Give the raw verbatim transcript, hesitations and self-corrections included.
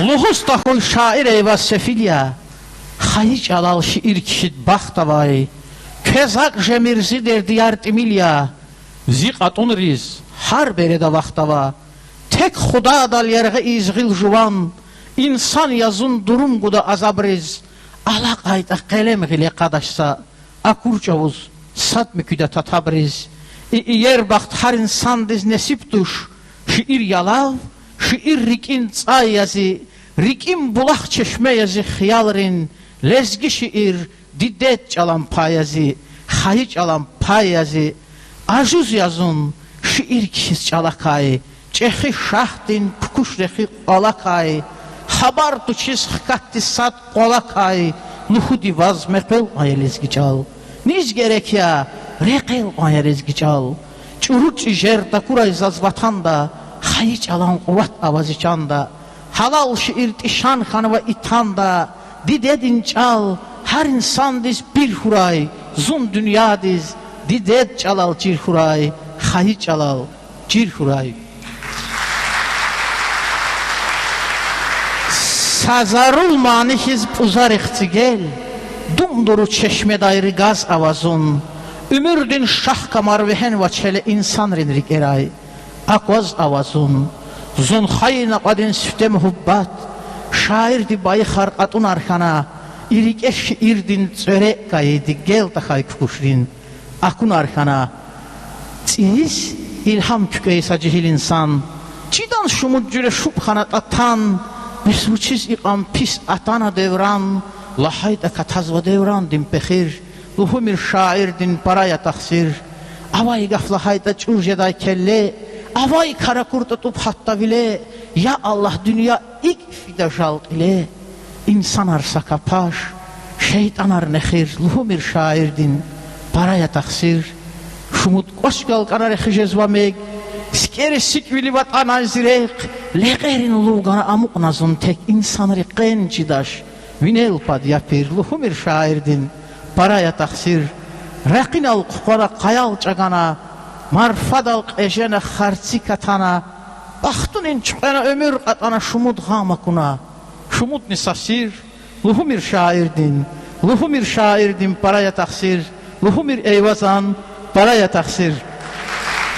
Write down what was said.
Лугьуз тахьуй шаир Эйваз сефил я, хайи чӀалал шиир кхьид бахт авай. Квез акӀ жемир зи дердияр тӀимил я, зи кьатӀунриз гьар береда вахт ава. Тек Худадал яргъи ийиз гъил жуван, инсан я зун, дурум гуда азабриз. АлакьайтӀа къелем гъиле кьадач са, акур чӀавуз сад муькуьда татабриз. И иер бахт гьар инсандиз несиб туш, шиир ялав, шиир рикӀин цӀай я зи, рикӀин булах, чешме я зи хиялрин. Лезги шиир дидед чӀалан пай я зи, хайи чӀалан пай я зи. Ажуз я зун шиир кхьиз чӀалакай, чӀехи шагьдин кукӀуш рехи кӀвалакай, хабар тушиз хкатди сад къвалакай. Лугьуди ваз, мекъвел кьван я лезги чӀал, низ герек я, рекъел кьван я лезги чӀал. ЧӀуру чӀижер такурай заз ватанда, хайи чӀалан къуват ава зи чанда. Гьалал шиир тӀишан хьанва и танда. Дидедин чӀал гьар инсандиз пир хьурай, зун дуьньядиз дидед чӀалал чир хьурай, хайи чӀалал чир хьурай. Са зарул мани хьиз пӀузарихъ цӀигел, думдуру чешмедай ргаз ава зун. Уьмуьрдин шагь камар вегьенвач гьеле инсанрин рикӀерай, акваз ава зун. Зун хайи накьвадин сифте муьгьуьббат, шаирди байихар кьатӀунар хьана, и рикӀе шиирдин цӀвере кайиди гел тахьай кукӀушрин акунар хьана. ЦӀийиз илгьам куькӀвей са жегьил инсан, чидан шумуд жуьре шупӀ хьанатӀа тан, бес вучиз икьван пис атана девран, лагьайтӀа катазва деврандин пехир, лугьумир шаирдин пара я тахсир. Авай гаф лагьайтӀа чӀур жедай келле, авай кар акуртӀа тӀуб гьатда виле, я Аллагь, дуьнья икӀ фида жал кьиле, инсанар са капаш, шейтӀанар нехир, лугьумир шаирдин пара я тахсир. Шумуд кӀвач галкӀана рехи жезва мег, сикӀери сикӀвилив атӀанай зи рехъ, лекьерин лув гана амукьна зун тек, инсанри къен чидач, винел пад я пир, лугьумир шаирдин пара я тахсир. Ракъинал хъукъвана, къаял чӀагана, марфадал кьежена, харци катана, бахтунин чуькьвена уьмуьр кьатӀана, шумуд гъам акуна, шумудни са сир, лугьумир шаирдин, лугьумир шаирдин пара я тахсир, лугьумир Эйвазан пара я тахсир.